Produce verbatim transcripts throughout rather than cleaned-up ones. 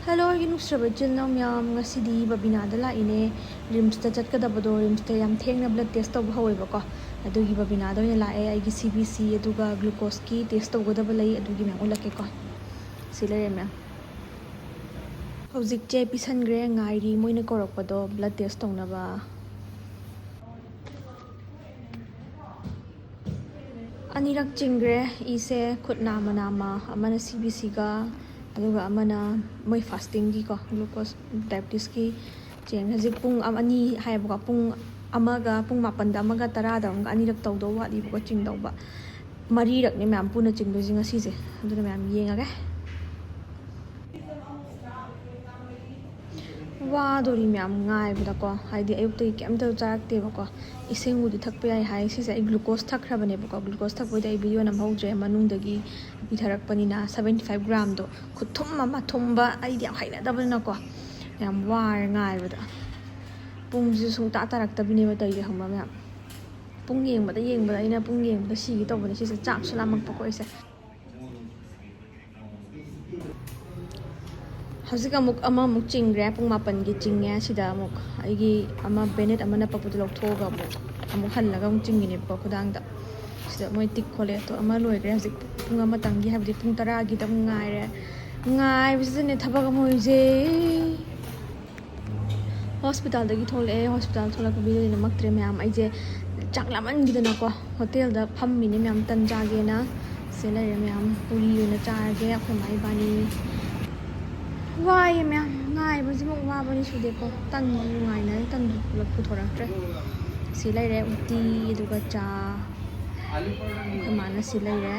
Hello, ꯑꯩꯒꯤ ꯅꯨꯡꯁꯤꯔꯕ ꯏꯆꯤꯜ ꯏꯅꯥꯎ ꯃꯌꯥꯝ, ꯉꯁꯤꯗꯤ ꯕꯕꯤꯅꯥꯗ ꯂꯥꯛꯏꯅꯦ꯫ ꯔꯤꯝꯁꯇ ꯆꯠꯀꯗꯕꯗꯣ, ꯔꯤꯝꯁꯇ ꯌꯥꯝ ꯊꯦꯡꯅ ꯕ꯭ꯂꯗ ꯇꯦꯁ ꯇꯧꯕ ꯍꯧꯋꯦꯕꯀꯣ, ꯑꯗꯨꯒꯤ ꯕꯕꯤꯅꯥꯗ ꯑꯣꯏꯅ ꯂꯥꯛꯑꯦ꯫ ꯑꯩꯒꯤ ꯁꯤ ꯕꯤ ꯁꯤ ꯑꯗꯨꯒ ꯒ꯭ꯂꯨꯀꯣꯁꯀꯤ ꯇꯦꯁ ꯇꯧꯒꯗꯕ ꯂꯩ, ꯑꯗꯨꯒꯤ ꯃꯌꯥꯝ ꯎꯠꯂꯛꯀꯦꯀꯣ꯫ ꯁꯤ ꯂꯩꯔꯦ ꯃꯌꯥꯝ꯫ ꯍꯧꯖꯤꯛ ꯆꯦ ꯄꯤꯁꯟꯈ꯭ꯔꯦ, ꯉꯥꯏꯔꯤ ꯃꯣꯏꯅ ꯀꯧꯔꯛꯄꯗꯣ ꯕ꯭ꯂꯗ ꯇꯦꯁ ꯇꯧꯅꯕ꯫ ꯑꯅꯤꯔꯛ ꯆꯤꯡꯈ꯭ꯔꯦ ꯏꯁꯦ, ꯈꯨꯠ ꯅꯥꯝꯃ ꯅꯥꯝꯃ, ꯑꯃꯅ ꯁꯤ ꯕꯤ ꯁꯤꯒ, ꯑꯗꯨꯒ ꯑꯃꯅ ꯃꯣꯏ ꯐꯥꯁꯇꯤꯡꯒꯤꯀꯣ, ꯒ꯭ꯂꯨꯀꯣꯁ ꯗꯥꯏꯕꯤꯇꯤꯁꯀꯤ ꯆꯦꯡ꯫ ꯍꯧꯖꯤꯛ ꯄꯨꯡ ꯑꯃ, ꯑꯅꯤ ꯍꯥꯏꯌꯦꯕꯀꯣ, ꯄꯨꯡ ꯑꯃꯒ, ꯄꯨꯡ ꯃꯥꯄꯟꯗ ꯑꯃꯒ ꯇꯔꯥꯗ ꯑꯃꯒ ꯑꯅꯤꯔꯛ ꯇꯧꯗꯧ ꯋꯥꯠꯂꯤꯕꯀꯣ, ꯆꯤꯡꯗꯧꯕ꯫ ꯃꯔꯤꯔꯛꯅꯦ ꯃꯌꯥꯝ ꯄꯨꯟꯅ ꯆꯤꯡꯗꯣꯏꯁꯦ ꯉꯁꯤꯁꯦ, ꯑꯗꯨꯅ ꯃꯌꯥꯝ ꯌꯦꯡꯉꯒꯦ꯫ ꯋꯥꯗꯣꯔꯤ ꯃꯌꯥꯝ ꯉꯥꯏꯕꯗꯀꯣ, ꯍꯥꯏꯗꯤ ꯑꯌꯨꯛꯇꯒꯤ ꯀꯩꯝꯇ ꯆꯥꯔꯛꯇꯦꯕꯀꯣ꯫ ꯏꯁꯤꯡꯕꯨꯗꯤ ꯊꯛꯄ ꯌꯥꯏ ꯍꯥꯏ꯫ ꯁꯤꯁꯦ ꯑꯩ ꯒ꯭ꯂꯨꯀꯣꯁ ꯊꯛꯈ꯭ꯔꯕꯅꯦꯕꯀꯣ꯫ ꯒ꯭ꯂꯨꯀꯣꯁ ꯊꯛꯄꯩꯗꯤ ꯑꯩ ꯚꯤꯗꯤꯑꯣ ꯅꯝꯍꯧꯗ꯭ꯔꯦ, ꯃꯅꯨꯡꯗꯒꯤ ꯄꯤꯊꯔꯛꯄꯅꯤꯅ꯫ ꯁꯕꯦꯟꯇꯤ ꯐꯥꯏꯚ ꯒ꯭ꯔꯥꯝꯗꯣ ꯈꯨꯊꯨꯝ ꯑꯃ ꯊꯨꯝꯕ, ꯑꯩꯗꯤ ꯌꯥꯝ ꯍꯩꯅꯗꯕꯅꯤꯅꯀꯣ꯫ ꯌꯥꯝ ꯋꯥꯔꯦ ꯉꯥꯏꯕꯗ꯫ ꯄꯨꯡꯁꯤꯁꯨ ꯁꯨꯡꯇꯥ ꯇꯥꯔꯛꯇꯕꯤꯅꯦꯕ ꯇꯧꯔꯤꯁꯦ, ꯈꯪꯕ꯭ꯔꯥ ꯃꯌꯥꯝ? ꯄꯨꯡ ꯌꯦꯡꯕꯗ ꯌꯦꯡꯕꯗ ꯑꯩꯅ ꯄꯨꯡ ꯌꯦꯡꯕꯗ ꯁꯤꯒꯦ ꯇꯧꯕꯅꯦ꯫ ꯁꯤꯁꯦ ꯆꯥꯛꯁꯨ ꯂꯥꯝꯃꯛꯄꯀꯣ ꯑꯩꯁꯦ꯫ ꯍꯧꯖꯤꯛ ꯑꯃꯨꯛ ꯑꯃꯃꯨꯛ ꯆꯤꯡꯈ꯭ꯔꯦ, ꯄꯨꯡ ꯃꯥꯄꯟꯒꯤ ꯆꯤꯡꯉꯦ꯫ ꯁꯤꯗ ꯑꯃꯨꯛ ꯑꯩꯒꯤ ꯑꯃ ꯕꯦꯅꯦꯠ ꯑꯃ ꯅꯞꯄꯛꯄꯗꯣ ꯂꯧꯊꯣꯛꯑꯒ ꯑꯃꯨꯛ, ꯑꯃꯨꯛ ꯍꯜꯂꯒ ꯑꯃꯨꯛ ꯆꯤꯡꯉꯤꯅꯦꯕꯀꯣ, ꯈꯨꯗꯥꯡꯗ꯫ ꯁꯤꯗ ꯃꯣꯏ ꯇꯤꯛ ꯈꯣꯠꯂꯦ꯫ ꯑꯗꯣ ꯑꯃ ꯂꯣꯏꯈ꯭ꯔꯦ꯫ ꯍꯧꯖꯤꯛ ꯄꯨꯡ ꯑꯃꯇꯪꯒꯤ, ꯍꯥꯏꯕꯗꯤ ꯄꯨꯡ ꯇꯔꯥꯒꯤꯗ ꯑꯃꯨꯛ ꯉꯥꯏꯔꯦ꯫ ꯉꯥꯏꯕꯁꯤꯗꯅꯦ ꯊꯕꯛ ꯑꯃ ꯑꯣꯏꯔꯤꯁꯦ꯫ ꯍꯣꯁꯄꯤꯇꯥꯜꯗꯒꯤ ꯊꯣꯛꯂꯛꯑꯦ꯫ ꯍꯣꯁꯄꯤꯇꯥꯜ ꯊꯣꯛꯂꯛꯄ ꯚꯤꯗꯤꯑꯣꯗꯤ ꯅꯝꯃꯛꯇ꯭ꯔꯦ ꯃꯌꯥꯝ꯫ ꯑꯩꯁꯦ ꯆꯥꯛ ꯂꯥꯝꯃꯟꯈꯤꯗꯅꯀꯣ, ꯍꯣꯇꯦꯜꯗ ꯐꯝꯃꯤꯅꯦ ꯃꯌꯥꯝ, ꯇꯟ ꯆꯥꯒꯦꯅ꯫ ꯁꯤ ꯂꯩꯔꯦ ꯃꯌꯥꯝ, ꯄꯨꯔꯤ ꯑꯣꯏꯅ ꯆꯥꯔꯒꯦ ꯑꯩꯈꯣꯏ ꯃꯥ ꯏꯕꯥꯅꯤ꯫ ꯋꯥꯏꯌꯦ ꯃꯌꯥꯝ, ꯉꯥꯏꯕꯁꯤꯃꯨꯛ ꯋꯥꯕꯅꯤ ꯁꯨꯗꯦꯀꯣ꯫ ꯇꯟ ꯉꯥꯏꯅꯔꯦ, ꯇꯟ ꯄꯨꯂꯞ ꯄꯨꯊꯣꯔꯛꯇ꯭ꯔꯦ꯫ ꯁꯤ ꯂꯩꯔꯦ ꯎꯇꯤ, ꯑꯗꯨꯒ ꯆꯥ꯫ ꯑꯩꯈꯣꯏ ꯃꯥꯅ ꯁꯤ ꯂꯩꯔꯦ꯫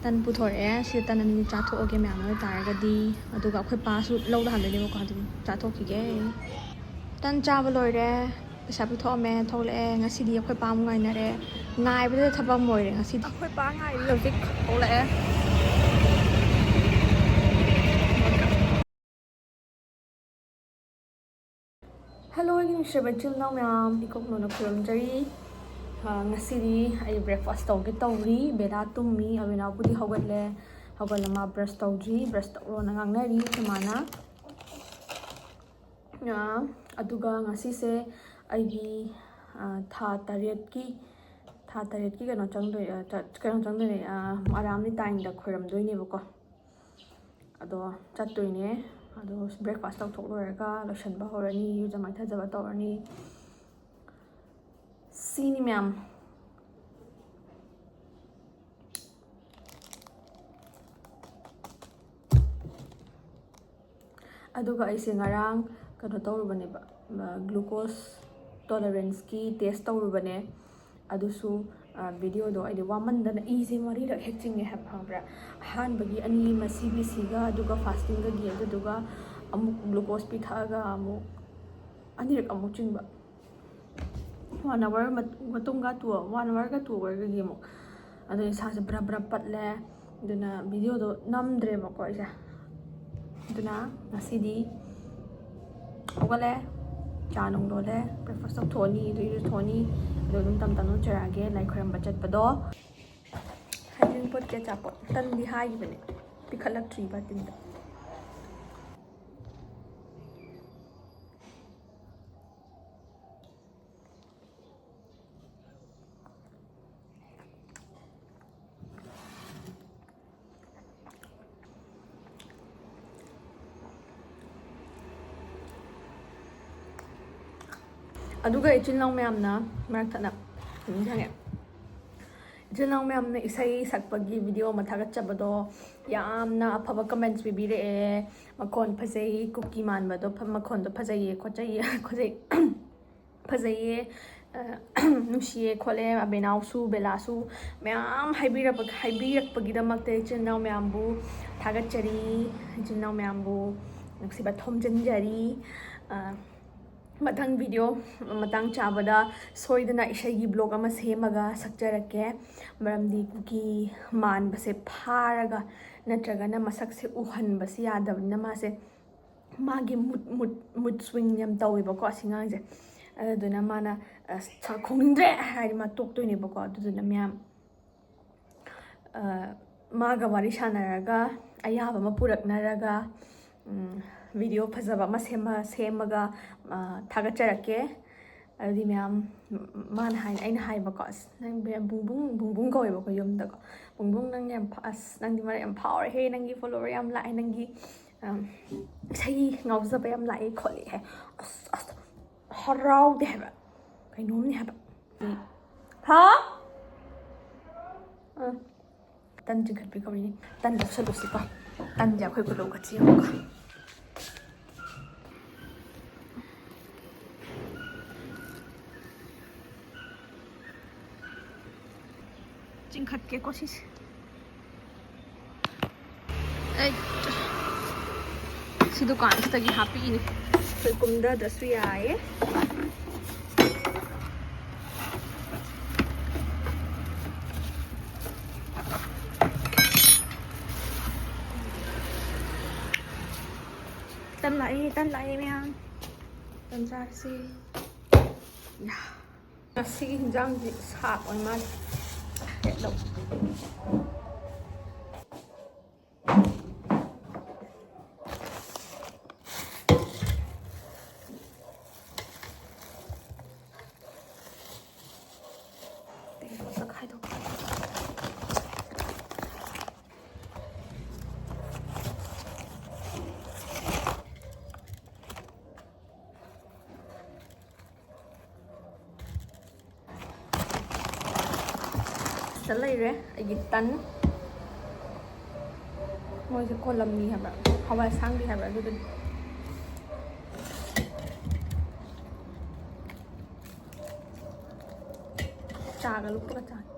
ꯇꯟ ꯄꯨꯊꯣꯔꯛꯑꯦ꯫ ꯁꯤꯗ ꯇꯟ ꯑꯅꯤ ꯆꯥꯊꯣꯛꯑꯒꯦ ꯃꯌꯥꯝ ꯑꯣꯏ ꯇꯥꯔꯒꯗꯤ꯫ ꯑꯗꯨꯒ ꯑꯩꯈꯣꯏ ꯄꯥꯁꯨ ꯂꯧꯗ ꯍꯥꯟꯗꯣꯏꯅꯦꯕꯀꯣ, ꯑꯗꯨꯝ ꯆꯥꯊꯣꯛꯈꯤꯒꯦ꯫ ꯇꯟ ꯆꯥꯕ ꯂꯣꯏꯔꯦ꯫ ꯄꯩꯁꯥ ꯄꯤꯊꯣꯛꯑꯝꯃꯦ, ꯊꯣꯛꯂꯛꯑꯦ꯫ ꯉꯁꯤꯗꯤ ꯑꯩꯈꯣꯏ ꯄꯥ ꯑꯃꯨꯛ ꯉꯥꯏꯅꯔꯦ꯫ ꯉꯥꯏꯕꯗ ꯊꯕꯛ ꯑꯃ ꯑꯣꯏꯔꯦ ꯉꯁꯤꯗꯤ꯫ ꯑꯩꯈꯣꯏ ꯄꯥ ꯉꯥꯏꯔꯤ ꯍꯧꯖꯤꯛ ꯊꯣꯛꯂꯛꯑꯦ꯫ ꯍꯜꯂꯣ, ꯑꯩꯒꯤ ꯅꯨꯡꯁꯤꯔꯕ ꯏꯆꯤꯜ ꯏꯅꯥꯎ ꯃꯌꯥꯝ, ꯏꯀꯣꯛ ꯅꯣꯟꯅ ꯈꯨꯔꯨꯝꯖꯔꯤ꯫ ꯑ, ꯉꯁꯤꯗꯤ ꯑꯩ ꯕ꯭ꯔꯦꯛꯐꯥꯁ ꯇꯧꯒꯦ ꯇꯧꯔꯤ꯫ ꯕꯦꯂꯥ ꯇꯨꯝꯃꯤ, ꯑꯕꯤꯅꯥꯎꯕꯨꯗꯤ ꯍꯧꯒꯠꯂꯦ꯫ ꯍꯧꯒꯠꯂ ꯃꯥ ꯕ꯭ꯔꯁ ꯇꯧꯗ꯭ꯔꯤ, ꯕ꯭ꯔꯁ ꯇꯧꯔꯣꯅ ꯉꯥꯡꯅꯔꯤ ꯑꯩꯈꯣꯏ ꯃꯥꯅ꯫ ꯑꯥ, ꯑꯗꯨꯒ ꯉꯁꯤꯁꯦ ꯑꯩꯒꯤ, ꯑꯥ, ꯊꯥ ꯇꯔꯦꯠꯀꯤ, ꯊꯥ ꯇꯔꯦꯠꯀꯤ ꯀꯩꯅꯣ ꯆꯪꯗꯣꯏ-, ꯑꯥ, ꯆ-, ꯀꯩꯅꯣ ꯆꯪꯗꯣꯏꯅꯦ, ꯑꯥ, ꯑꯔꯥꯝꯅꯤ ꯇꯥꯏꯝꯗ ꯈꯣꯏꯔꯝꯗꯣꯏꯅꯦꯕꯀꯣ꯫ ꯑꯗꯣ ꯆꯠꯇꯣꯏꯅꯦ꯫ ꯑꯗꯣ ꯕ꯭ꯔꯦꯛꯐꯥꯁ ꯇꯧꯊꯣꯛ ꯂꯣꯏꯔꯒ ꯂꯣꯏꯁꯟꯕ ꯍꯧꯔꯅꯤ, ꯏꯔꯨꯖ ꯃꯥꯏꯊꯖꯕ ꯇꯧꯔꯅꯤ꯫ ꯁꯤꯅꯤ ꯃꯌꯥꯝ꯫ ꯑꯗꯨꯒ ꯑꯩꯁꯦ ꯉꯔꯥꯡ ꯀꯩꯅꯣ ꯇꯧꯔꯨꯕꯅꯦꯕ, ꯒ꯭ꯂꯨꯀꯣꯁ ꯇꯣꯂꯔꯦꯟꯁꯀꯤ ꯇꯦꯁ ꯇꯧꯔꯨꯕꯅꯦ꯫ ꯑꯗꯨꯁꯨ, ꯑ, ꯚꯤꯗꯤꯑꯣꯗꯣ ꯑꯩꯗꯤ ꯋꯥꯃꯟꯗꯅ ꯏꯁꯦ ꯃꯔꯤꯔꯛ ꯍꯦꯛ ꯆꯤꯡꯉꯦ ꯍꯥꯏꯕ, ꯈꯪꯕ꯭ꯔꯥ? ꯑꯍꯥꯟꯕꯒꯤ ꯑꯅꯤ ꯑꯃ ꯁꯤ ꯕꯤ ꯁꯤꯒ ꯑꯗꯨꯒ ꯐꯥꯁꯇꯤꯡꯒꯒꯤ, ꯑꯗꯨꯗꯨꯒ ꯑꯃꯨꯛ ꯒ꯭ꯂꯨꯀꯣꯁ ꯄꯤꯊꯛꯑꯒ ꯑꯃꯨꯛ ꯑꯅꯤꯔꯛ ꯑꯃꯨꯛ ꯆꯤꯡꯕ꯫ One hour ꯃꯇꯨꯡꯒ, two, one hourꯒ two hourꯒꯒꯤ ꯑꯃꯨꯛ꯫ ꯑꯗꯣ ꯏꯁꯥꯁꯦ ꯕ꯭ꯔꯞ ꯕ꯭ꯔꯞ ꯄꯠꯂꯦ꯫ ꯑꯗꯨꯅ ꯚꯤꯗꯤꯑꯣꯗꯣ ꯅꯝꯗ꯭ꯔꯦꯕꯀꯣ ꯑꯩꯁꯦ꯫ ꯑꯗꯨꯅ ꯉꯁꯤꯗꯤ ꯍꯧꯒꯠꯂꯦ, ꯆꯥ ꯅꯨꯡ ꯂꯣꯜꯂꯦ, ꯕ꯭ꯔꯦꯛꯐꯥꯁ ꯇꯧꯊꯣꯛꯑꯅꯤ, ꯑꯗꯨ ꯏꯔꯨꯊꯣꯛꯑꯅꯤ, ꯑꯗꯨ ꯑꯗꯨꯝ ꯇꯝ ꯇꯝꯅ ꯆꯠꯆꯔꯛꯑꯒꯦ ꯂꯥꯏ ꯈꯣꯏꯔꯝꯕ ꯆꯠꯄꯗꯣ꯫ ꯍꯩꯖꯤꯡꯄꯣꯠꯀꯤ ꯑꯆꯥꯄꯣꯠ ꯇꯟꯗꯤ ꯍꯥꯏꯈꯤꯕꯅꯦ, ꯄꯤꯈꯠꯂꯛꯇ꯭ꯔꯤ ꯕꯥꯇꯤꯟꯗ꯫ ꯑꯗꯨꯒ ꯏꯆꯤꯜ ꯏꯅꯥꯎ ꯃꯌꯥꯝꯅ ꯃꯔꯛ ꯊꯠꯅ ꯅꯤꯡꯁꯤꯡꯉꯦ꯫ ꯏꯆꯤꯜ ꯏꯅꯥꯎ ꯃꯌꯥꯝꯅ ꯏꯁꯩ ꯁꯛꯄꯒꯤ ꯚꯤꯗꯤꯑꯣ ꯑꯃ ꯊꯥꯒꯠꯆꯕꯗꯣ ꯌꯥꯝꯅ ꯑꯐꯕ ꯀꯃꯦꯟꯠꯁ ꯄꯤꯕꯤꯔꯛꯑꯦ꯫ ꯃꯈꯣꯟ ꯐꯖꯩ, ꯀꯨꯀꯤ ꯃꯥꯟꯕꯗꯣ, ꯐ-, ꯃꯈꯣꯟꯗꯣ ꯐꯖꯩꯌꯦ, ꯈꯣꯠꯆꯩꯌꯦ, ꯈꯣꯠꯆꯩ, ꯐꯖꯩꯌꯦ, ꯑ, ꯅꯨꯡꯁꯤꯌꯦ, ꯈꯣꯠꯂꯦ, ꯑꯕꯦꯅꯥꯎꯁꯨ, ꯕꯦꯂꯥꯁꯨ ꯃꯌꯥꯝ ꯍꯥꯏꯕꯤꯔꯛꯄ-, ꯍꯥꯏꯕꯤꯔꯛꯄꯒꯤꯗꯃꯛꯇ ꯏꯆꯤꯜ ꯏꯅꯥꯎ ꯃꯌꯥꯝꯕꯨ ꯊꯥꯒꯠꯆꯔꯤ, ꯏꯆꯤꯜ ꯏꯅꯥꯎ ꯃꯌꯥꯝꯕꯨ ꯅꯨꯡꯁꯤꯕ ꯊꯣꯝꯖꯤꯟꯖꯔꯤ꯫ ꯑ, ꯃꯊꯪ ꯚꯤꯗꯤꯑꯣ ꯃꯇꯥꯡ ꯆꯥꯕꯗ ꯁꯣꯏꯗꯅ ꯏꯁꯩꯒꯤ ꯕ꯭ꯂꯣꯛ ꯑꯃ ꯁꯦꯝꯃꯒ ꯁꯛꯆꯔꯛꯀꯦ꯫ ꯃꯔꯝꯗꯤ ꯀꯨꯀꯤ ꯃꯥꯟꯕꯁꯦ ꯐꯥꯔꯒ ꯅꯠꯇ꯭ꯔꯒꯅ ꯃꯁꯛꯁꯦ ꯎꯍꯟꯕꯁꯦ ꯌꯥꯗꯕꯅꯤꯅ ꯃꯥꯁꯦ ꯃꯥꯒꯤ ꯃꯨꯠ, ꯃꯨꯠ, ꯃꯨꯠ ꯁ꯭ꯋꯤꯡ ꯌꯥꯝ ꯇꯧꯋꯦꯕꯀꯣ ꯑꯁꯤ ꯑꯉꯥꯡꯁꯦ꯫ ꯑꯗꯨꯗꯨꯅ ꯃꯥꯅ, ꯑ, ꯁ-, ꯈꯣꯡꯅꯤꯡꯗ꯭ꯔꯦ ꯍꯥꯏꯔꯗꯤ ꯃꯥ ꯇꯣꯛꯇꯣꯏꯅꯦꯕꯀꯣ꯫ ꯑꯗꯨꯗꯨꯅ ꯃꯌꯥꯝ, ꯑ, ꯃꯥꯒ ꯋꯥꯔꯤ ꯁꯥꯟꯅꯔꯒ ꯑꯌꯥꯕ ꯑꯃ ꯄꯨꯔꯛꯅꯔꯒ video ꯐꯖꯕ ꯑꯃ ꯁꯦꯝꯃ ꯁꯦꯝꯃꯒ ꯊꯥꯒꯠꯆꯔꯛꯀꯦ꯫ ꯑꯗꯨꯗꯤ ꯃꯌꯥꯝ, ꯃꯥꯅ ꯍꯥꯏ, ꯑꯩꯅ ꯍꯥꯏꯕꯀꯣ, "ꯑꯁ, ꯅꯪ ꯕꯨꯡꯕꯨꯡ, ꯕꯨꯡꯕꯨꯡ ꯀꯧꯋꯦꯕ ꯑꯩꯈꯣꯏ ꯌꯨꯝꯗꯀꯣ꯫ ꯕꯨꯡꯕꯨꯡ, ꯅꯪ ꯌꯥꯝ ꯐ-, ꯑꯁ, ꯅꯪꯗꯤ ꯃꯔꯛ ꯌꯥꯝ ꯐꯥꯎꯔꯦꯍꯦ, ꯅꯪꯒꯤ follower ꯌꯥꯝ ꯂꯥꯛꯑꯦ, ꯅꯪꯒꯤ ꯏꯁꯩ ꯉꯥꯎꯖꯕ ꯌꯥꯝ ꯂꯥꯛꯑꯦ ꯈꯣꯠꯂꯦ" ꯍꯥꯏ꯫ ꯑꯁ, ꯑꯁ, ꯍꯔꯥꯎꯗꯦ ꯍꯥꯏꯕ, ꯀꯩꯅꯣꯝꯅꯦ ꯍꯥꯏꯕ꯫ ꯍꯥ? ꯑ꯫ ꯇꯟ ꯆꯤꯡꯈꯠꯄꯤꯈꯧꯔꯤꯅꯤ꯫ ꯇꯟ ꯆꯥꯁꯜꯂꯨꯁꯤꯀꯣ꯫ ꯇꯟꯁꯦ ꯑꯩꯈꯣꯏ ꯈꯨꯂꯧ ꯀꯠꯁꯤ ꯌꯦꯡꯉꯨꯀꯣ꯫ ꯆꯤꯡꯈꯠꯀꯦꯀꯣ ꯁꯤꯁꯦ꯫ ꯑꯩ ꯁꯤ ꯗꯨꯀꯥꯟꯁꯤꯗꯒꯤ ꯍꯥꯞꯄꯤꯅꯦ꯫ ꯑꯩꯈꯣꯏ ꯀꯨꯝꯊꯗ꯭ꯔꯁꯨ ꯌꯥꯏꯌꯦ꯫ ꯇꯟ ꯂꯥꯛꯑꯦ, ꯇꯟ ꯂꯥꯛꯑꯦ ꯃꯌꯥꯝ꯫ ꯇꯟ ꯆꯥꯔꯁꯤ꯫ ꯌꯥ꯫ ꯉꯁꯤꯒꯤ ꯍꯤꯟꯖꯥꯡꯁꯤ ꯁꯥꯛ ꯑꯣꯏ ꯃꯥꯜꯂꯦ꯫ ꯍꯦꯠꯂꯧ꯫ ꯇꯦꯡꯀꯣꯠꯇ ꯈꯥꯏꯗꯣꯛꯈ꯭ꯔꯦ꯫ ꯁꯤꯗ ꯂꯩꯔꯦ ꯑꯩꯒꯤ ꯇꯟ꯫ ꯃꯣꯏꯁꯦ ꯀꯣꯂꯝꯅꯤ ꯍꯥꯏꯕ꯭ꯔꯥ, ꯍꯋꯥꯏ ꯑꯁꯥꯡꯕꯤ ꯍꯥꯏꯕ꯭ꯔꯥ, ꯑꯗꯨꯗꯨꯅꯤ꯫ ꯆꯥꯒ ꯂꯨꯞꯄꯒ ꯆꯥꯅꯤ꯫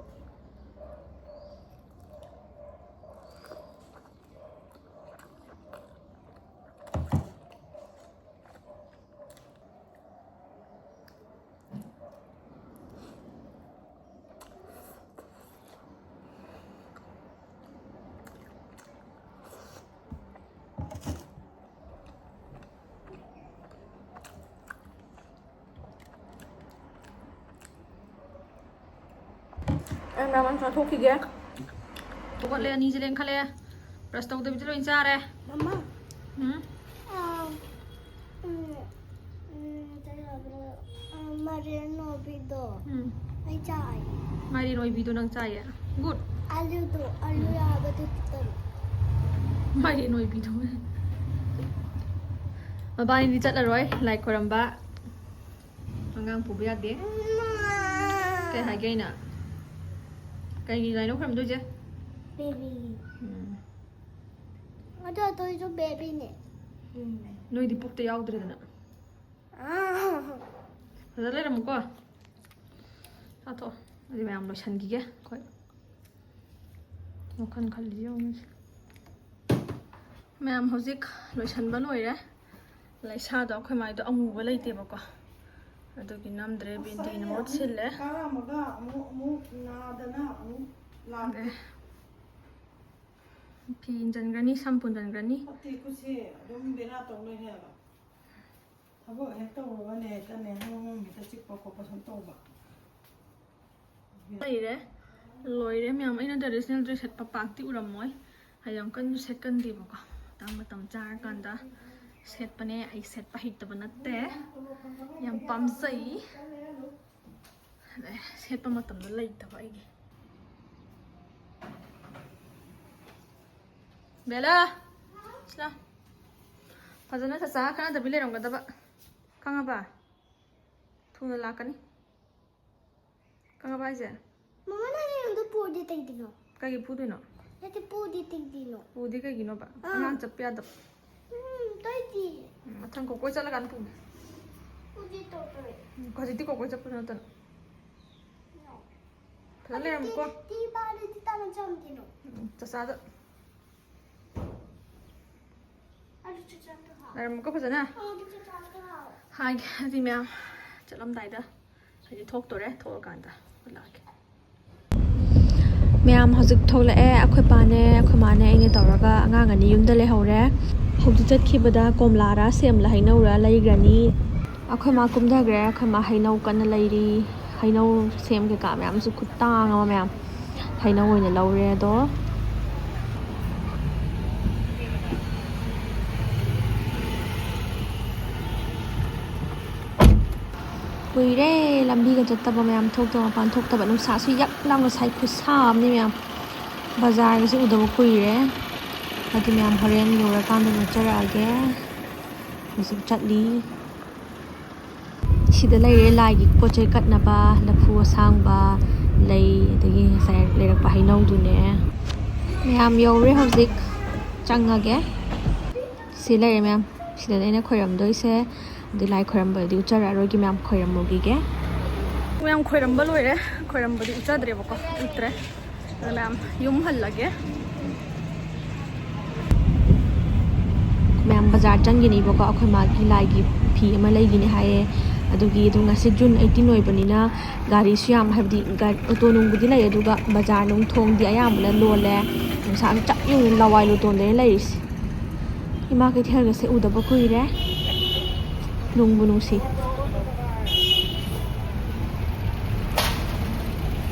ꯑꯩ ꯃꯌꯥꯝ ꯆꯥꯊꯣꯛꯈꯤꯒꯦ꯫ ꯍꯧꯒꯠꯂꯦ, ꯑꯅꯤꯁꯦ ꯂꯦꯡꯈꯠꯂꯦ, ꯕ꯭ꯔꯁ ꯇꯧꯗꯕꯤꯗ ꯂꯣꯏ ꯆꯥꯔꯦ꯫ ꯃꯃꯥ ꯎꯝ ꯑꯥ, ꯎꯝ, ꯎꯝ, ꯀꯩ ꯍꯥꯏꯕ꯭ꯔꯥ? ꯑꯥ, ꯃꯥꯏꯔꯦꯟ ꯅꯣꯏꯕꯤꯗꯣ ꯎꯝ ꯑꯩ ꯆꯥꯏ꯫ ꯃꯥꯏꯔꯦꯟ ꯑꯣꯏꯕꯤꯗꯣ ꯅꯪ ꯆꯥꯏꯌꯦ꯫ ꯒꯨꯗ꯫ ꯑꯂꯨꯗꯣ, ꯑꯂꯨ ꯌꯥꯕꯗꯨ ꯈꯤꯇꯪ꯫ ꯃꯥꯏꯔꯦꯟ ꯑꯣꯏꯕꯤꯗꯣ꯫ ꯃꯕꯥꯅꯤꯗꯤ ꯆꯠꯂꯔꯣꯏ ꯂꯥꯏ ꯈꯣꯏꯔꯝꯕ꯫ ꯑꯉꯥꯡ ꯄꯨꯕ ꯌꯥꯗꯦ꯫ ꯀꯩ ꯍꯥꯏꯒꯦ ꯑꯩꯅ? ꯀꯩꯒꯤ ꯂꯥꯏꯅꯣ ꯈꯣꯏꯔꯝꯗꯣꯏꯁꯦ? ꯕꯦꯕꯤꯒꯤ꯫ ꯎꯝ꯫ ꯑꯗꯣ ꯑꯇꯩꯁꯨ ꯕꯦꯕꯤꯅꯦ꯫ ꯅꯣꯏꯗꯤ ꯄꯨꯛꯇ ꯌꯥꯎꯗ꯭ꯔꯦꯗꯅ꯫ ꯑꯥ꯫ ꯐꯖ ꯂꯩꯔꯝꯃꯨꯀꯣ꯫ ꯆꯥꯊꯣꯛꯑꯣ꯫ ꯑꯗꯨ ꯃꯌꯥꯝ ꯂꯣꯏꯁꯟꯈꯤꯒꯦ ꯑꯩꯈꯣꯏ꯫ ꯋꯥꯈꯜ ꯈꯜꯂꯤ ꯌꯦꯡꯉꯨꯁꯦ꯫ ꯃꯌꯥꯝ ꯍꯧꯖꯤꯛ ꯂꯣꯏꯁꯟꯕ ꯂꯣꯏꯔꯦ꯫ ꯂꯩꯁꯥꯗꯣ ꯑꯩꯈꯣꯏ ꯃꯥꯏꯗꯣ ꯑꯃꯨꯕ ꯂꯩꯇꯦꯕꯀꯣ꯫ ꯑꯗꯨꯒꯤ ꯅꯝꯗ꯭ꯔꯦ꯫ ꯕꯦꯟꯗꯤꯅ ꯃꯍꯨꯠ ꯁꯤꯜꯂꯦ꯫ ꯀꯥꯔꯝꯃꯒ ꯑꯃꯨꯛ ꯑꯃꯨꯛ ꯅꯥꯗꯅ ꯑꯃꯨꯛ ꯂꯥꯛꯇꯦ꯫ ꯑꯗꯩ ꯐꯤ ꯏꯟꯖꯟꯈ꯭ꯔꯅꯤ, ꯁꯝ ꯄꯨꯟꯖꯟꯈ꯭ꯔꯅꯤ꯫ ꯐꯠꯇꯦ ꯈꯨꯠꯁꯦ ꯑꯗꯨꯝ ꯕꯦꯔꯥ ꯇꯧ ꯂꯩꯔꯦꯕ꯫ ꯊꯕꯛ ꯍꯦꯛ ꯇꯧꯔꯨꯕꯅꯦ ꯍꯦꯛꯇꯅꯦ ꯍꯣꯡ ꯍꯣꯡ ꯍꯦꯛꯇ ꯆꯤꯛꯄ ꯈꯣꯠꯄ ꯁꯨꯝ ꯇꯧꯕ꯫ ꯂꯩꯔꯦ꯫ ꯂꯣꯏꯔꯦ ꯃꯌꯥꯝ꯫ ꯑꯩꯅ traditional dress ꯁꯦꯠꯄ ꯄꯥꯛꯇꯤ ꯎꯔꯝꯃꯣꯏ꯫ ꯍꯥꯏꯗꯤ ꯌꯥꯝ ꯀꯟꯅ ꯁꯦꯠꯀꯟꯗꯦꯕꯀꯣ꯫ ꯃꯇꯥꯡ ꯃꯇꯝ ꯆꯥꯔꯀꯥꯟꯗ ꯁꯦꯠꯄꯅꯦ꯫ ꯑꯩ ꯁꯦꯠꯄ ꯍꯩꯇꯕ ꯅꯠꯇꯦ꯫ ꯌꯥꯝ ꯄꯥꯝꯖꯩ꯫ ꯑꯗꯩ ꯁꯦꯠꯄ ꯃꯇꯝꯗ ꯂꯩꯇꯕ ꯑꯩꯒꯤ꯫ ꯕꯦꯂꯥ! ꯁꯤꯂꯥ꯫ ꯐꯖꯅ ꯆꯥꯛꯆꯥ ꯈꯠꯅꯗꯕꯤ ꯂꯩꯔꯝꯒꯗꯕ꯫ ꯈꯪꯉꯕ? ꯊꯨꯅ ꯂꯥꯛꯀꯅꯤ꯫ ꯈꯪꯉꯕ ꯍꯥꯏꯁꯦ? ꯃꯃꯥ ꯅꯪ ꯑꯩꯉꯣꯟꯗ ꯄꯨꯔꯗꯤ ꯀꯩꯒꯤꯅꯣ? ꯀꯩꯒꯤ ꯐꯨꯗꯣꯏꯅꯣ? ꯅꯠꯇꯦ ꯄꯨꯔꯗꯤ ꯀꯩꯒꯤꯅꯣ? ꯄꯨꯗꯤ ꯀꯩꯒꯤꯅꯣꯕ? ꯑꯥ꯫ ꯑꯉꯥꯡ ꯆꯠꯄ ꯌꯥꯗꯕ꯫ ꯎꯝ ꯇꯩꯗꯤ꯫ ꯎꯝ, ꯃꯊꯪ ꯀꯣꯀꯣꯏ ꯆꯠꯂꯀꯥꯟꯗ ꯄꯨꯒꯦ꯫ ꯄꯨꯔꯗꯤ ꯇꯧꯗꯣꯔꯦ꯫ ꯎꯝ, ꯍꯧꯖꯤꯛꯇꯤ ꯀꯣꯀꯣꯏ ꯆꯠꯄ ꯅꯠꯇꯅ꯫ ꯐꯖꯅ ꯂꯩꯔꯝꯃꯨꯀꯣ꯫ ꯇꯤ ꯄꯥꯔꯗꯤ ꯇꯥꯅ ꯆꯝꯗꯤꯅꯣ? ꯎꯝ, ꯆꯥꯛꯆꯥꯗ ꯑꯗꯨ ꯆꯥꯛꯆꯥꯗ ꯍꯥꯎ꯫ ꯂꯩꯔꯝꯃꯨꯀꯣ ꯐꯖꯅ꯫ ꯑꯗꯨ ꯆꯥꯛꯆꯥꯗ ꯍꯥꯎ꯫ ꯍꯥꯏꯒꯦ ꯑꯗꯨꯗꯤ ꯃꯌꯥꯝ ꯆꯠꯂꯝꯗꯥꯏꯗ ꯍꯥꯏꯗꯤ ꯊꯣꯛꯇꯣꯔꯦ, ꯊꯣꯛꯑꯀꯥꯟꯗ ꯎꯠꯂꯛꯑꯒꯦ꯫ ꯃꯌꯥꯝ ꯍꯧꯖꯤꯛ ꯊꯣꯛꯂꯛꯑꯦ꯫ ꯑꯩꯈꯣꯏ ꯄꯥꯅꯦ ꯑꯩꯈꯣꯏ ꯃꯥꯅꯦ ꯑꯩꯅꯦ ꯇꯧꯔꯒ ꯑꯉꯥꯡ ꯑꯅꯤ ꯌꯨꯝꯗ ꯂꯩꯍꯧꯔꯦ꯫ ꯍꯧꯖꯤꯛ ꯆꯠꯈꯤꯕꯗ ꯀꯣꯝꯂꯥꯔꯥ ꯁꯦꯝꯂ ꯍꯩꯅꯧꯔꯥ ꯂꯩꯈ꯭ꯔꯅꯤ꯫ ꯑꯩꯈꯣꯏ ꯃꯥ ꯀꯨꯝꯊꯈ꯭ꯔꯦ꯫ ꯑꯩꯈꯣꯏ ꯃꯥ ꯍꯩꯅꯧ ꯀꯟꯅ ꯂꯩꯔꯤ꯫ ꯍꯩꯅꯧ ꯁꯦꯝ ꯀꯩꯀꯥ ꯃꯌꯥꯝꯁꯨ ꯈꯨꯇꯥꯡ ꯑꯃ ꯃꯌꯥꯝ꯫ ꯍꯩꯅꯧ ꯑꯣꯏꯅ ꯂꯧꯔꯦ ꯑꯗꯣ꯫ ꯀꯨꯏꯔꯦ ꯂꯝꯕꯤꯒ ꯆꯠꯇꯕ ꯃꯌꯥꯝ, ꯊꯣꯛꯇꯕ, ꯃꯄꯥꯟ ꯊꯣꯛꯇꯕ꯫ ꯅꯨꯡꯁꯥꯁꯨ ꯌꯛ ꯂꯥꯎꯅ ꯁꯥꯏ, ꯈꯨꯠꯁꯥ ꯑꯃꯅꯤ ꯃꯌꯥꯝ꯫ ꯕꯖꯥꯔꯒꯁꯦ ꯎꯗꯕ ꯀꯨꯏꯔꯦ꯫ ꯑꯗꯨ ꯃꯌꯥꯝ ꯍꯣꯔꯦꯟ ꯌꯧꯔꯀꯥꯟꯗ ꯎꯠꯆꯔꯛꯑꯒꯦ꯫ ꯍꯧꯖꯤꯛ ꯆꯠꯂꯤ꯫ ꯁꯤꯗ ꯂꯩꯔꯦ ꯂꯥꯏꯒꯤ ꯄꯣꯠ ꯆꯩ ꯀꯠꯅꯕ, ꯂꯐꯨ ꯑꯁꯥꯡꯕ, ꯂꯩ, ꯑꯗꯒꯤ ꯉꯁꯥꯏ ꯂꯩꯔꯛꯄ ꯍꯩꯅꯧꯗꯨꯅꯦ꯫ ꯃꯌꯥꯝ ꯌꯧꯔꯦ, ꯍꯧꯖꯤꯛ ꯆꯪꯉꯒꯦ꯫ ꯁꯤ ꯂꯩꯔꯦ ꯃꯌꯥꯝ, ꯁꯤꯗꯅꯦ ꯑꯩꯅ ꯈꯣꯏꯔꯝꯗꯣꯏꯁꯦ꯫ ꯑꯗꯩ ꯂꯥꯏ ꯈꯣꯏꯔꯝꯕꯗꯤ ꯎꯠꯆꯔꯛꯑꯔꯣꯏꯒꯦ ꯃꯌꯥꯝ, ꯈꯣꯏꯔꯝꯃꯨꯈꯤꯒꯦ꯫ ꯃꯌꯥꯝ ꯈꯣꯏꯔꯝꯕ ꯂꯣꯏꯔꯦ, ꯈꯣꯏꯔꯝꯕꯗꯤ ꯎꯠꯆꯗ꯭ꯔꯦꯕꯀꯣ, ꯎꯠꯇ꯭ꯔꯦ꯫ ꯑꯗꯣ ꯃꯌꯥꯝ ꯌꯨꯝ ꯍꯜꯂꯒꯦ꯫ ꯃꯌꯥꯝ ꯕꯖꯥꯔ ꯆꯪꯒꯤꯅꯤꯕꯀꯣ, ꯑꯩꯈꯣꯏ ꯃꯥꯒꯤ ꯂꯥꯏꯒꯤ ꯐꯤ ꯑꯃ ꯂꯩꯒꯤꯅꯤ ꯍꯥꯏꯌꯦ꯫ ꯑꯗꯨꯒꯤ ꯑꯗꯨ ꯉꯁꯤ June eighteen ꯑꯣꯏꯕꯅꯤꯅ ꯒꯥꯔꯤꯁꯨ ꯌꯥꯝ, ꯍꯥꯏꯕꯗꯤ ꯒꯥ-, ꯑꯣꯇꯣ ꯅꯨꯡꯕꯨꯗꯤ ꯂꯩ, ꯑꯗꯨꯒ ꯕꯖꯥꯔ ꯅꯨꯡ ꯊꯣꯡꯗꯤ ꯑꯌꯥꯝꯕꯅ ꯂꯣꯜꯂꯦ꯫ ꯅꯨꯡꯁꯥꯁꯨ ꯆꯞ ꯌꯨꯡꯉꯤ, ꯂꯋꯥꯏ ꯂꯨꯇꯣꯟꯗꯅꯦ ꯂꯩꯔꯤꯁꯦ꯫ ꯏꯃꯥ ꯀꯩꯊꯦꯜꯒꯁꯦ ꯎꯗꯕ ꯀꯨꯏꯔꯦ꯫ ꯅꯨꯡꯕꯨ ꯅꯨꯡꯁꯤ꯫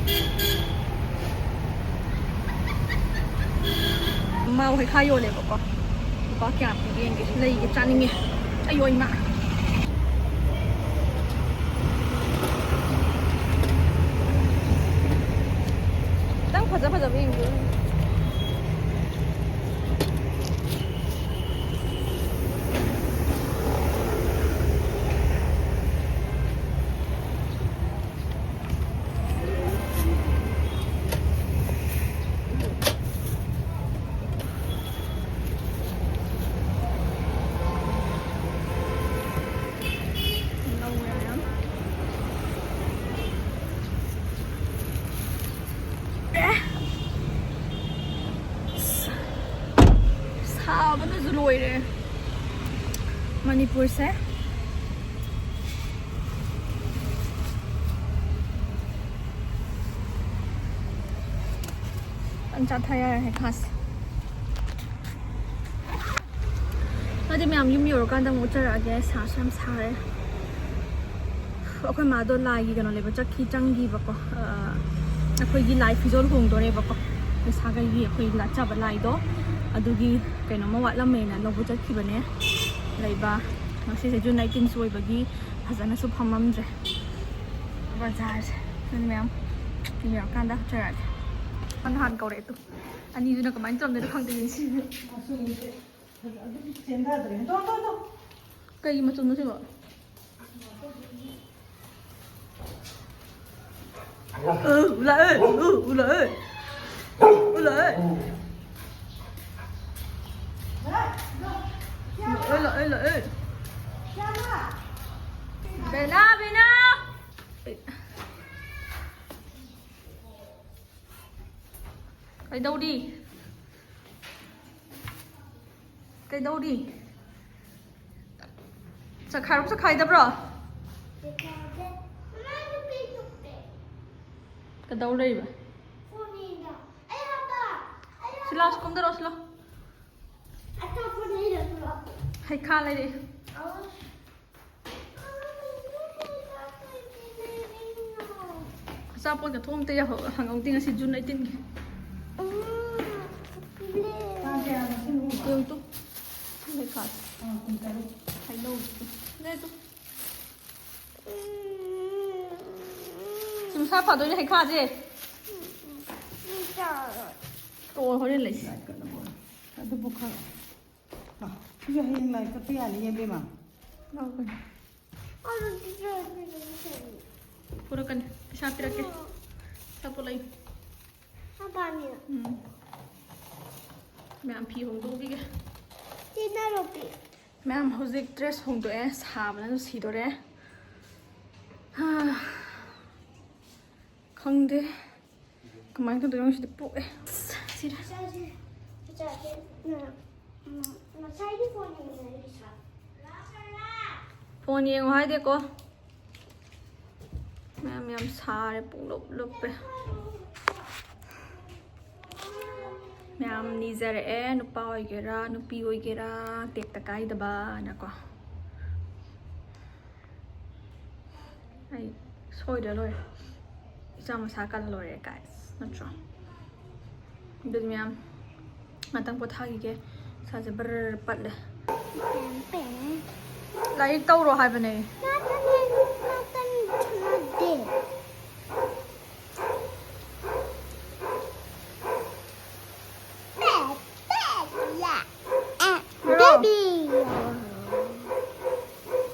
ꯃꯥ ꯍꯩꯈꯥ ꯌꯣꯜꯂꯦꯕꯀꯣ꯫ ꯂꯨꯄꯥ ꯀꯌꯥ ꯄꯤꯒꯦ ꯌꯦꯡꯒꯦ꯫ ꯂꯩꯒꯦ, ꯆꯥꯅꯤꯡꯉꯦ꯫ ꯑꯌꯣ ꯏꯃꯥ꯫ ꯈꯤꯇꯪ ꯐꯖ ꯐꯖꯕ ꯌꯦꯡꯒꯦ꯫ ꯁꯥꯕꯅꯁꯨ ꯂꯣꯏꯔꯦ ꯃꯅꯤꯄꯨꯔꯁꯦ꯫ ꯐꯖꯅ ꯆꯥꯊ ꯌꯥꯔꯦ ꯍꯩꯈꯥꯁꯦ꯫ ꯑꯗꯨꯗꯤ ꯃꯌꯥꯝ ꯌꯨꯝ ꯌꯧꯔꯀꯥꯟꯗ ꯑꯃꯨꯛ ꯎꯠꯆꯔꯛꯑꯒꯦ꯫ ꯁꯥꯁꯨ ꯌꯥꯝ ꯁꯥꯔꯦ꯫ ꯑꯩꯈꯣꯏ ꯃꯥꯗꯣ ꯂꯥꯏꯒꯤ ꯀꯩꯅꯣ ꯂꯩꯕ ꯆꯠꯈꯤ, ꯆꯪꯈꯤꯕꯀꯣ꯫ ꯑ, ꯑꯩꯈꯣꯏꯒꯤ ꯂꯥꯏ ꯐꯤꯖꯣꯜ ꯍꯣꯡꯗꯣꯔꯦꯕꯀꯣ꯫ ꯂꯩꯁꯥꯈꯩꯒꯤ ꯑꯩꯈꯣꯏ ꯂꯥꯠꯆꯕ ꯂꯥꯏꯗꯣ, ꯑꯗꯨꯒꯤ ꯀꯩꯅꯣꯝꯃ ꯋꯥꯠꯂꯝꯃꯦꯅ ꯂꯧꯕ ꯆꯠꯈꯤꯕꯅꯦ꯫ ꯂꯩꯕ ꯉꯁꯤꯁꯦ June nineteenꯁꯨ ꯑꯣꯏꯕꯒꯤ ꯐꯖꯅꯁꯨ ꯐꯝꯃꯝꯗ꯭ꯔꯦ ꯕꯖꯥꯔꯁꯦ꯫ ꯑꯗꯨꯅ ꯃꯌꯥꯝ ꯌꯧꯔꯀꯥꯟꯗ ꯍꯥꯞꯆꯔꯛꯑꯒꯦ꯫ ꯅꯍꯥꯟ ꯀꯧꯔꯛꯑꯦ ꯇꯨ꯫ ꯑꯅꯤꯗꯨꯅ ꯀꯃꯥꯏꯅ ꯇꯧꯔꯝꯗꯣꯏꯅꯣ ꯈꯪꯗꯦ ꯌꯦꯡꯁꯤ꯫ ꯀꯩꯒꯤ ꯃꯆꯨꯝꯅꯣ ꯁꯤꯕꯣ? ꯑ, ꯂꯥꯛꯑꯦ, ꯑ, ꯂꯥꯛꯑꯦ꯫ ꯂꯥꯛꯑꯦ꯫ ꯂꯥꯛꯑꯦ, ꯂꯥꯛꯑꯦ, ꯂꯥꯛꯑꯦ꯫ ꯕꯦꯅꯥ, ꯕꯦꯅꯥ꯫ ꯀꯩꯗꯧꯔꯤ? ꯀꯩꯗꯧꯔꯤ? ꯆꯈꯥꯏꯔꯣ, ꯆꯈꯥꯏꯗꯕ꯭ꯔꯣ? ꯀꯩꯗꯧ ꯂꯩꯕ? ꯁꯤ ꯂꯥꯎ, ꯁꯤ ꯀꯨꯝꯗꯔꯣ, ꯁꯤ ꯂꯥꯎ꯫ ꯍꯩꯈꯥ ꯂꯩꯔꯛꯑꯦ꯫ ꯑꯆꯥꯄꯣꯠꯀ ꯊꯣꯛ ꯑꯝꯇ ꯌꯥꯍꯧ-, ꯍꯪꯍꯧꯗꯦ ꯉꯁꯤ ꯖꯨꯟ ꯑꯩꯠꯇꯤꯟꯒꯤ꯫ ꯌꯦꯡꯉꯨ ꯇꯨ꯫ ꯍꯩꯈꯥꯁꯦ꯫ ꯍꯩꯅꯧꯁꯦ꯫ ꯂꯩ ꯇꯨ꯫ ꯁꯤ ꯃꯁꯥ ꯐꯗꯣꯏꯅꯦ ꯍꯩꯈꯥꯁꯦ꯫ ꯇꯣꯛꯑꯣ, ꯍꯣꯔꯦꯟ ꯂꯩꯁꯤ꯫ ꯑꯗꯨꯕꯨ ꯈꯔ꯫ ꯃꯥ, ꯁꯤꯁꯨ ꯍꯌꯦꯡ ꯂꯥꯏ ꯀꯠꯄ ꯌꯥꯅꯤꯌꯦ, ꯏꯕꯦꯝꯃ꯫ ꯂꯥꯛꯑꯣ ꯀꯩꯅꯣ꯫ ꯄꯨꯔꯛꯀꯅꯤ꯫ ꯄꯩꯁꯥ ꯄꯤꯔꯛꯀꯦ꯫ ꯄꯩꯁꯥ ꯄꯨꯔꯛꯏ꯫ ꯎꯝ꯫ ꯃꯌꯥꯝ ꯐꯤ ꯍꯣꯡꯗꯣꯛꯈꯤꯒꯦ꯫ ꯃꯌꯥꯝ ꯍꯧꯖꯤꯛ ꯗ꯭ꯔꯦꯁ ꯍꯣꯡꯗꯣꯛꯑꯦ꯫ ꯁꯥꯕꯅꯁꯨ ꯁꯤꯗꯣꯔꯦ꯫ ꯍꯥ꯫ ꯈꯪꯗꯦ꯫ ꯀꯃꯥꯏꯅ ꯇꯧꯗꯣꯏꯅꯣ ꯁꯤꯗꯤ ꯄꯣꯛꯑꯦ꯫ ꯑꯁ, ꯁꯤꯔꯦ꯫ ꯏꯆꯥꯁꯦ, ꯏꯆꯥꯁꯦ, ꯎꯝ, ꯎꯝ, ꯉꯁꯥꯏꯗꯤ ꯐꯣꯟ ꯌꯦꯡꯉꯤꯉꯩꯗ ꯏꯁꯥ꯫ ꯐꯣꯟ ꯌꯦꯡꯉꯣ ꯍꯥꯏꯗꯦꯀꯣ꯫ ꯃꯌꯥꯝ ꯌꯥꯝ ꯁꯥꯔꯦ, ꯄꯨꯡꯂꯨꯞ ꯂꯨꯞꯄꯦ꯫ ꯃꯌꯥꯝ ꯅꯤꯖꯔꯛꯑꯦ, ꯅꯨꯄꯥ ꯑꯣꯏꯒꯦꯔꯥ, ꯅꯨꯄꯤ ꯑꯣꯏꯒꯦꯔꯥ, ꯇꯦꯛꯇ ꯀꯥꯏꯗꯕꯅꯀꯣ꯫ ꯑꯩ ꯁꯣꯏꯗ꯭ꯔ ꯂꯣꯏꯔꯦ꯫ ꯏꯆꯥ ꯃꯁꯥ ꯀꯜꯂ ꯂꯣꯏꯔꯦ, guys, ꯅꯠꯇ꯭ꯔꯣ? ꯑꯗꯨꯗꯤ ꯃꯌꯥꯝ ꯉꯥꯛꯇꯪ ꯄꯣꯊꯥꯈꯤꯒꯦ꯫ ꯏꯁꯥꯁꯦ ꯕꯔ ꯄꯠꯂꯦ꯫ ꯂꯥꯏꯔꯤꯛ ꯇꯧꯔꯣ ꯍꯥꯏꯕꯅꯦ꯫ Bad, bad, yeah. Eh, baby.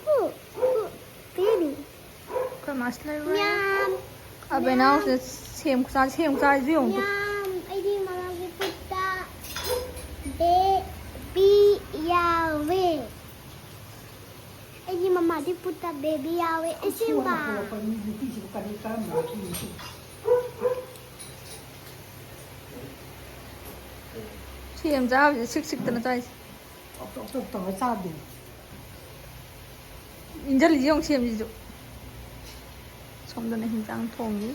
Ooh, ooh, baby. ꯑꯩꯈꯣꯏ ꯃꯥꯁꯤ ꯂꯩꯔꯨꯔꯦ꯫ ꯌꯥꯝ, ꯑꯕꯦꯅꯥꯎꯁꯦ ꯌꯥꯝ꯫ ꯁꯦꯝ ꯈꯨꯆꯥ-, ꯁꯦꯝ ꯈꯨꯆꯥꯁꯤꯁꯨ ꯌꯦꯡꯉꯨ꯫ ꯌꯥꯝ, ꯑꯩꯗꯤ ꯃꯃꯥꯒꯤ ꯈꯨꯠꯇ ꯕꯦꯕꯤ ꯌꯥꯎꯋꯦ꯫ ꯑꯩꯒꯤ ꯃꯃꯥꯗꯤ ꯄꯨꯠꯇ ꯕꯦꯕꯤ ꯌꯥꯎꯋꯦ꯫ ꯑꯁꯦꯡꯕ꯫ ꯁꯦꯝ ꯆꯥꯕꯁꯦ ꯁꯤꯛ ꯁꯤꯛꯇꯅ ꯆꯥꯏꯁꯦ꯫ ꯇꯧꯔ ꯆꯥꯗꯦ꯫ ꯏꯟꯖꯜꯂꯤꯁꯤ ꯌꯦꯡꯉꯨ ꯁꯦꯝꯁꯤꯁꯨ꯫ ꯁꯣꯝꯗꯅ ꯍꯤꯟꯖꯥꯡ ꯊꯣꯡꯉꯤ꯫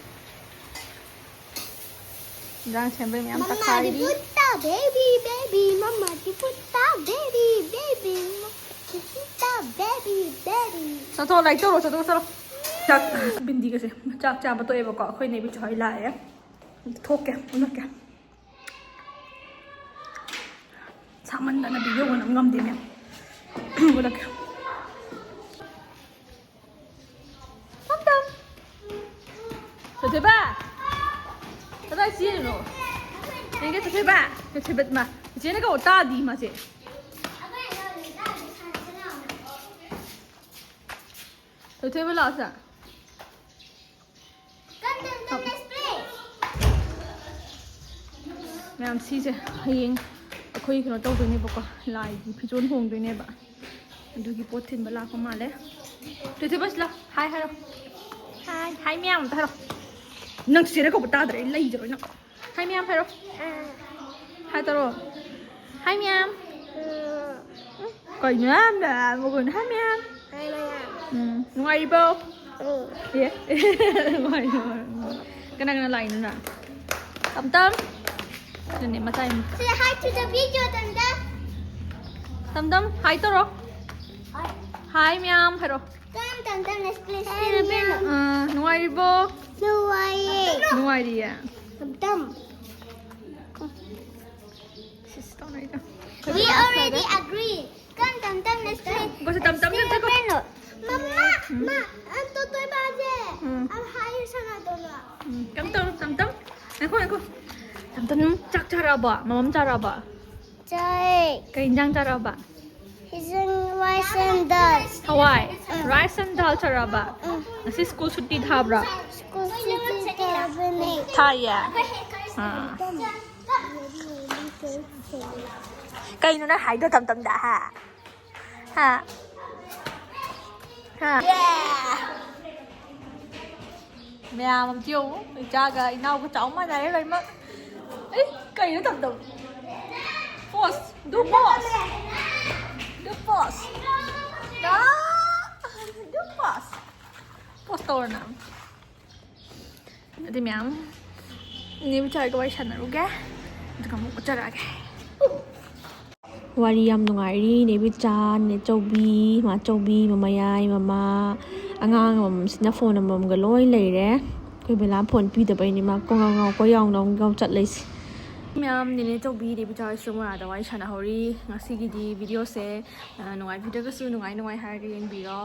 ꯏꯟꯖꯥꯡ ꯁꯦꯝꯕꯩ ꯃꯌꯥꯝ ꯃꯃꯥꯗꯤ ꯇꯛꯈꯥꯏꯔꯤ꯫ ꯄꯨꯠꯇ ꯕꯦꯕꯤ, ꯕꯦꯕꯤ, ꯃꯃꯥꯗꯤ ꯄꯨꯠꯇ ꯕꯦꯕꯤ, ꯕꯦꯕꯤ, ꯃꯃꯥꯗꯤ ꯄꯨꯠꯇ ꯕꯦꯕꯤ, ꯕꯦꯕꯤ꯫ ꯆꯠꯊꯣꯛꯑꯣ, ꯂꯥꯏꯔꯤꯛ ꯇꯧꯔꯣ, ꯆꯠꯊꯣꯛꯑꯣ, ꯆꯠꯂꯣ꯫ ꯆꯥꯛ, ꯕꯤꯟꯗꯤꯒꯁꯦ ꯆꯥꯛ ꯆꯥꯕ ꯇꯣꯛꯑꯦꯕꯀꯣ, ꯑꯩꯈꯣꯏ ꯅꯦꯕꯤꯁꯨ ꯍꯣꯏ ꯂꯥꯛꯑꯦ꯫ ꯊꯣꯛꯀꯦ, ꯎꯠꯂꯛꯀꯦ꯫ ꯁꯥꯃꯟꯗꯅ ꯚꯤꯗꯤꯑꯣꯒ ꯅꯝ ꯉꯝꯗꯦꯅꯦ꯫ ꯎꯠꯂꯛꯀꯦ꯫ ꯇꯝ ꯇꯝ꯫ ꯆꯣꯊꯣꯏꯕ! ꯀꯗꯥꯏ ꯆꯦꯜꯂꯤꯅꯣ? ꯌꯦꯡꯒꯦ, ꯆꯣꯊꯣꯏꯕ! ꯆꯣꯊꯣꯏꯕ, ꯃꯥ, ꯆꯦꯆꯦꯅ ꯀꯧꯕ ꯇꯥꯗꯤ ꯃꯥꯁꯦ꯫ ꯆꯣꯊꯣꯏꯕ ꯂꯥꯛꯑꯣ ꯁꯤꯗ꯫ ꯃꯌꯥꯝ ꯁꯤꯁꯦ ꯍꯌꯦꯡ ꯑꯩꯈꯣꯏ ꯀꯩꯅꯣ ꯇꯧꯗꯣꯏꯅꯦꯕꯀꯣ, ꯂꯥꯏꯒꯤ ꯐꯤꯖꯣꯜ ꯍꯣꯡꯗꯣꯏꯅꯦꯕ, ꯑꯗꯨꯒꯤ ꯄꯣꯠ ꯊꯤꯟꯕ ꯂꯥꯛꯄ ꯃꯥꯜꯂꯦ꯫ ꯇꯨ ꯊꯤꯕꯁ ꯂꯥ, ꯍꯥꯏ ꯍꯥꯏꯔꯣ꯫ ꯍꯥꯏ, ꯍꯥꯏ ꯃꯌꯥꯝ ꯑꯝꯇ ꯍꯥꯏꯔꯣ꯫ ꯅꯪ ꯆꯦꯆꯦꯅ ꯀꯧꯕ ꯇꯥꯗ꯭ꯔꯦ, ꯑꯩ ꯂꯩꯖꯔꯣꯏ ꯅꯪ꯫ ꯍꯥꯏ ꯃꯌꯥꯝ ꯍꯥꯏꯔꯣ꯫ ꯍꯥꯏ ꯇꯧꯔꯣ꯫ ꯍꯥꯏ ꯃꯌꯥꯝ꯫ ꯀꯩꯅꯣ ꯌꯥꯝꯅ ꯃꯒꯨꯟ ꯍꯥꯏ ꯃꯌꯥꯝ꯫ ꯍꯥꯏ ꯃꯌꯥꯝ꯫ ꯎꯝ, ꯅꯨꯡꯉꯥꯏꯔꯤꯕꯣ? ꯎꯝ꯫ ꯑꯦ? ꯅꯨꯡꯉꯥꯏꯔꯤꯕꯣ? ꯀꯅꯥ ꯀꯅꯥ ꯂꯥꯛꯏꯅꯣ ꯅꯪ? ꯇꯝ ꯇꯝ꯫ ꯑꯗꯨꯅꯦ ꯃꯆꯥ ꯌꯥꯝ Say hi to the video, ꯇꯝ ꯇꯝ꯫ ꯇꯝ ꯇꯝ, ꯍꯥꯏ ꯇꯧꯔꯣ꯫ ꯍꯥꯏ ꯃꯌꯥꯝ ꯍꯥꯏꯔꯣ꯫ ꯇꯝ ꯇꯝ ꯇꯝ, let's play. ꯍꯥꯏ ꯃꯌꯥꯝ꯫ ꯑꯥ, ꯅꯨꯡꯉꯥꯏꯔꯤꯕꯣ? ꯅꯨꯡꯉꯥꯏꯌꯦ꯫ ꯅꯨꯡꯉꯥꯏꯔꯤꯌꯦ? ꯇꯝ ꯇꯝ꯫ ꯁꯤꯁ ꯇꯧꯅꯩꯗ꯫ We already agree. Come, Tam Tam, let's play. Bus ꯇꯝ ꯇꯝ ꯅꯠꯇꯦꯀꯣ꯫ Experiment. ꯃꯃꯥ, ꯎꯝ꯫ ꯃꯥ, ꯑ, ꯇꯣꯇꯣꯏ ꯕꯥꯁꯦ꯫ ꯎꯝ꯫ ꯃꯃꯝ ꯆꯥꯔꯛꯑꯕ? ꯆꯥꯏ꯫ ꯀꯩ ꯏꯟꯖꯥꯡ ꯆꯥꯔꯛꯑꯕ? ꯏꯁꯤꯡ ꯋꯥꯏ ꯁꯦꯟꯗꯜ꯫ ꯍꯋꯥꯏ꯫ ꯔꯥꯏꯁ ꯑꯦꯟ ꯗꯥꯜ ꯆꯥꯔꯛꯑꯕ? ꯉꯁꯤ ꯁ꯭ꯀꯨꯜ ꯁꯨꯇꯤ ꯊꯥꯕ꯭ꯔꯥ? ꯁ꯭ꯀꯨꯜ ꯁꯨꯇꯤ ꯊꯥꯕꯅꯦ꯫ ꯊꯥꯏꯌꯦ꯫ ꯑꯥ꯫ ꯀꯩꯅꯣ ꯅꯪ ꯍꯥꯏꯗꯣ ꯇꯝ ꯇꯝꯗ ꯍꯥ? ꯍꯥ? ꯍꯥ? ꯃꯌꯥꯝ ꯑꯝꯇ ꯌꯦꯡꯉꯨ, ꯏꯆꯥꯒ ꯏꯅꯥꯎꯒ ꯆꯥꯎ ꯃꯥꯟꯅꯔꯦ ꯂꯣꯏꯅꯃꯛ꯫ ꯑꯩ ꯀꯩꯅꯣ ꯇꯝ ꯇꯝ? Pose, do pose, do pose, do pose, pose ꯇꯧꯔꯣ ꯅꯪ꯫ ꯑꯗꯨ ꯃꯌꯥꯝ ꯅꯦꯕꯨꯆꯥꯒ ꯋꯥꯔꯤ ꯁꯥꯟꯅꯔꯨꯒꯦ, ꯑꯗꯨꯒ ꯑꯃꯨꯛ ꯎꯠꯆꯔꯛꯑꯒꯦ꯫ ꯋꯥꯔꯤ ꯌꯥꯝ ꯅꯨꯡꯉꯥꯏꯔꯤ꯫ ꯅꯦꯕꯤꯆꯥ, ꯅꯦꯆꯧꯕꯤ, ꯃꯥꯆꯧꯕꯤ, ꯃꯃꯌꯥꯏ, ꯃꯃꯥ, ꯑꯉꯥꯡ ꯑꯃꯃꯝꯁꯤꯅ ꯐꯣꯟ ꯑꯃꯃꯝꯒ ꯂꯣꯏ ꯂꯩꯔꯦ꯫ ꯑꯩꯈꯣꯏ ꯕꯦꯂꯥ ꯐꯣꯟ ꯄꯤꯗꯕꯩꯅꯦ ꯃꯥ ꯀꯣꯡꯉꯥꯎ ꯉꯥꯎ ꯀꯣꯏꯌꯥꯎ ꯅꯥꯎ ꯉꯥꯎ ꯆꯠꯂꯩꯁꯦ꯫ ꯃꯌꯥꯝ ꯅꯦꯅꯦꯆꯧꯕꯤ, ꯅꯦꯕꯤꯆꯥ ꯍꯣꯏꯁꯨ ꯃꯣꯏ ꯑꯥꯗ ꯋꯥꯔꯤ ꯁꯥꯟꯅꯍꯧꯔꯤ꯫ ꯉꯁꯤꯒꯤꯗꯤ ꯚꯤꯗꯤꯑꯣꯁꯦ, ꯑ, ꯅꯨꯡꯉꯥꯏꯕꯤꯗ꯭ꯔꯒꯁꯨ ꯅꯨꯡꯉꯥꯏ ꯅꯨꯡꯉꯥꯏ ꯍꯥꯏꯔꯒ ꯌꯦꯡꯕꯤꯔꯣ꯫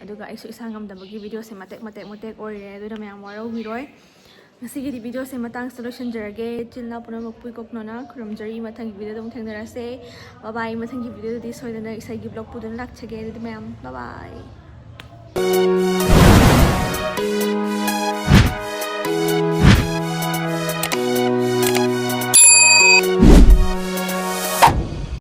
ꯑꯗꯨꯒ ꯑꯩꯁꯨ ꯏꯁꯥ ꯉꯝꯗꯕꯒꯤ ꯚꯤꯗꯤꯑꯣꯁꯦ ꯃꯇꯦꯛ ꯃꯇꯦꯛ ꯃꯇꯦꯛ ꯑꯣꯏꯔꯦ, ꯑꯗꯨꯅ ꯃꯌꯥꯝ ꯋꯥꯔꯧꯕꯤꯔꯣꯏ꯫ ꯉꯁꯤꯒꯤꯗꯤ ꯚꯤꯗꯤꯑꯣꯁꯦ ꯃꯇꯥꯡꯁꯤꯗ ꯂꯣꯏꯁꯤꯟꯖꯔꯒꯦ꯫ ꯏꯆꯤꯜ ꯏꯅꯥꯎ ꯄꯨꯝꯅꯃꯛꯄꯨ ꯏꯀꯣꯛꯅꯅ ꯈꯨꯔꯨꯝꯖꯔꯤ꯫ ꯃꯊꯪꯒꯤ ꯚꯤꯗꯤꯑꯣꯗ ꯑꯃꯨꯛ ꯊꯦꯡꯅꯔꯁꯦ꯫ ꯕꯥꯏ ꯕꯥꯏ꯫ ꯃꯊꯪꯒꯤ ꯚꯤꯗꯤꯑꯣꯗꯗꯤ ꯁꯣꯏꯗꯅ ꯏꯁꯩꯒꯤ ꯕ꯭ꯂꯣꯒ ꯄꯨꯗꯨꯅ ꯂꯥꯛꯆꯒꯦ꯫ ꯑꯗꯨꯗꯤ ꯃꯌꯥꯝ ꯕꯥꯏ ꯕꯥꯏ꯫